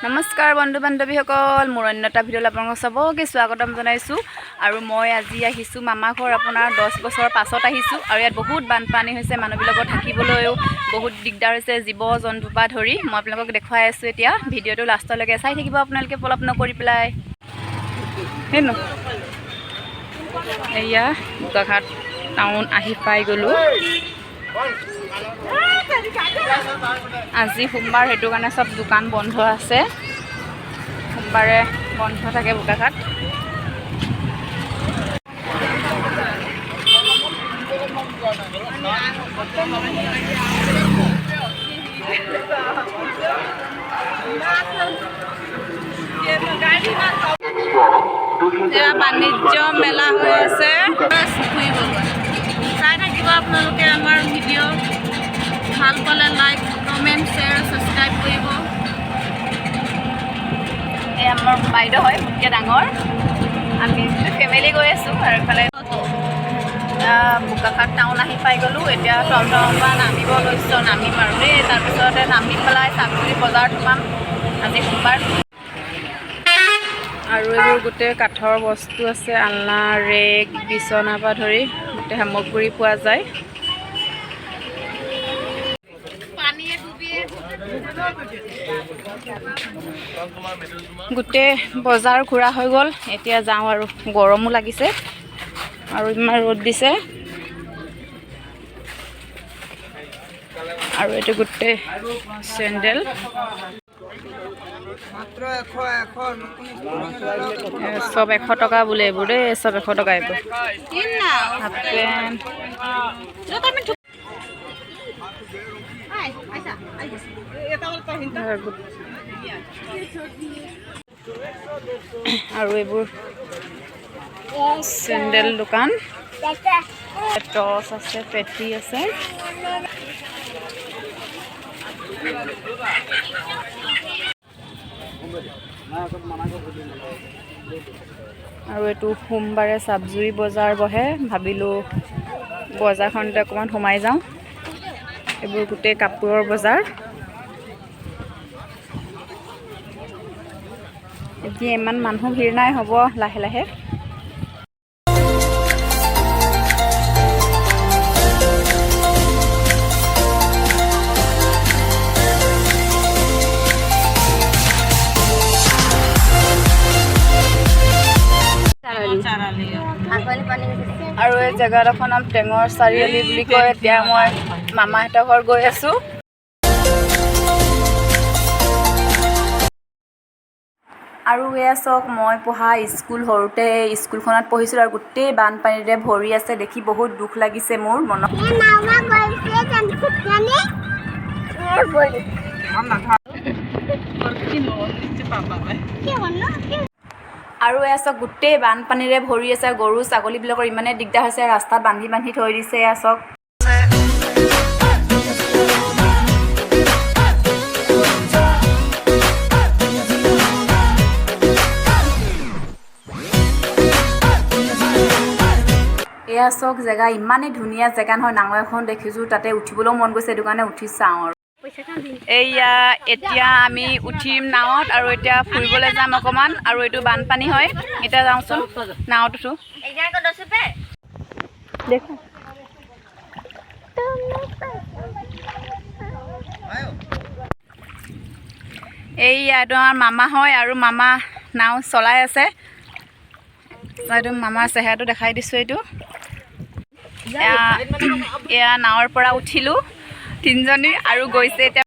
নমস্কাৰ বন্ধু বান্ধৱীসকল, মোৰ অন্য এটা ভিডিঅ'লৈ আপোনালোকক চবকে স্বাগতম জনাইছোঁ। আৰু মই আজি আহিছোঁ মামা ঘৰ, আপোনাৰ 10 বছৰৰ পাছত আহিছোঁ। আৰু ইয়াত বহুত বানপানী হৈছে, মানুহবিলাকৰ থাকিবলৈও বহুত দিগদাৰ হৈছে, জীৱ জন্তুৰ পৰা ধৰি। মই আপোনালোকক দেখুৱাই আছোঁ এতিয়া। ভিডিঅ'টো লাষ্টলৈকে চাই থাকিব আপোনালোকে, পলম নকৰি পেলাই। হেনো এয়া বোকাখাট টাউন আহি পাই গ'লোঁ। আজি সোমবাৰ, সেইটো কাৰণে চব দোকান বন্ধ আছে। সোমবাৰে বন্ধ থাকে বোকাখাট। এয়া বাণিজ্য মেলা হৈ আছে। ফুৰিব গৈ চাই থাকিব আপোনালোকে। আমাৰ ভিডিঅ' ভাল পালে লাইক, কমেণ্ট, শ্বেয়াৰ, ছাবস্ক্ৰাইব কৰিব। এই আমাৰ বাইদেউ হয়, মোতকৈ ডাঙৰ। আমি ফেমিলি গৈ আছোঁ। আৰু এইফালে বোকাখাট টাউন আহি পাই গ'লোঁ। এতিয়া টমটমৰ পৰা নামিব লৈছোঁ, নামিম আৰু দেই। তাৰপিছতে নামি পেলাই চাবজুৰি বজাৰত সোমাম। আজি সোমবাৰ। আৰু এইবোৰ গোটেই কাঠৰ বস্তু আছে, আলনা, ৰেক, বিচনাৰ পৰা ধৰি গোটেই সামগ্ৰী পোৱা যায়। পানীয়ে ডুবিয়ে। গোটেই বজাৰ ঘূৰা হৈ গ'ল। এতিয়া যাওঁ আৰু, গৰমো লাগিছে আৰু ইমান ৰ'দ দিছে। আৰু এইটো গোটেই চেণ্ডেল। চব 100 টকা বোলে এইবোৰ দেই। চব 100 টকা এইবোৰ। হাফ পেণ্ট আৰু এইবোৰ চেণ্ডেল দোকান। টৰ্চ আছে, পেটি আছে। আৰু এইটো সোমবাৰে চাবজুৰি বজাৰ বহে। ভাবিলোঁ বজাৰখনতে অকণমান সোমাই যাওঁ। এইবোৰ গোটেই কাপোৰৰ বজাৰ। এতিয়া ইমান মানুহ ভিৰ নাই, হ'ব লাহে লাহে। আৰু এই জেগাডোখৰ নাম টেঙৰ চাৰিআলি বুলি কয়। এতিয়া মই মামাহঁতৰ ঘৰ গৈ আছোঁ। আৰু এয়া চাওক, মই পঢ়া স্কুল। সৰুতে এই স্কুলখনত পঢ়িছিলোঁ আৰু গোটেই বানপানীৰে ভৰি আছে। দেখি বহুত দুখ লাগিছে মোৰ মনত। আৰু এয়া চাওক, গোটেই বানপানীৰে ভৰি আছে। গৰু ছাগলীবিলাকৰ ইমানেই দিগদাৰ হৈছে, ৰাস্তাত বান্ধি বান্ধি থৈ দিছে। এয়া চাওক। এয়া চাওক জেগা, ইমানেই ধুনীয়া জেগা নহয়। নাও এখন দেখিছোঁ, তাতে উঠিবলৈও মন গৈছে, সেইটো কাৰণে উঠি চাওঁ। আৰু এইয়া এতিয়া আমি উঠিম নাৱত আৰু এতিয়া ফুৰিবলৈ যাম অকণমান। আৰু এইটো বানপানী হয়। এতিয়া যাওঁচোন, নাৱত উঠোঁ। দেখোঁ। এইয়া এইটো আমাৰ মামা হয় আৰু মামা নাও চলাই আছে। এইটো মামাৰ চেহেৰাটো দেখাই দিছোঁ। এইটো এয়া নাৱৰ পৰা উঠিলোঁ তিনিজনী আৰু গৈছে এতিয়া।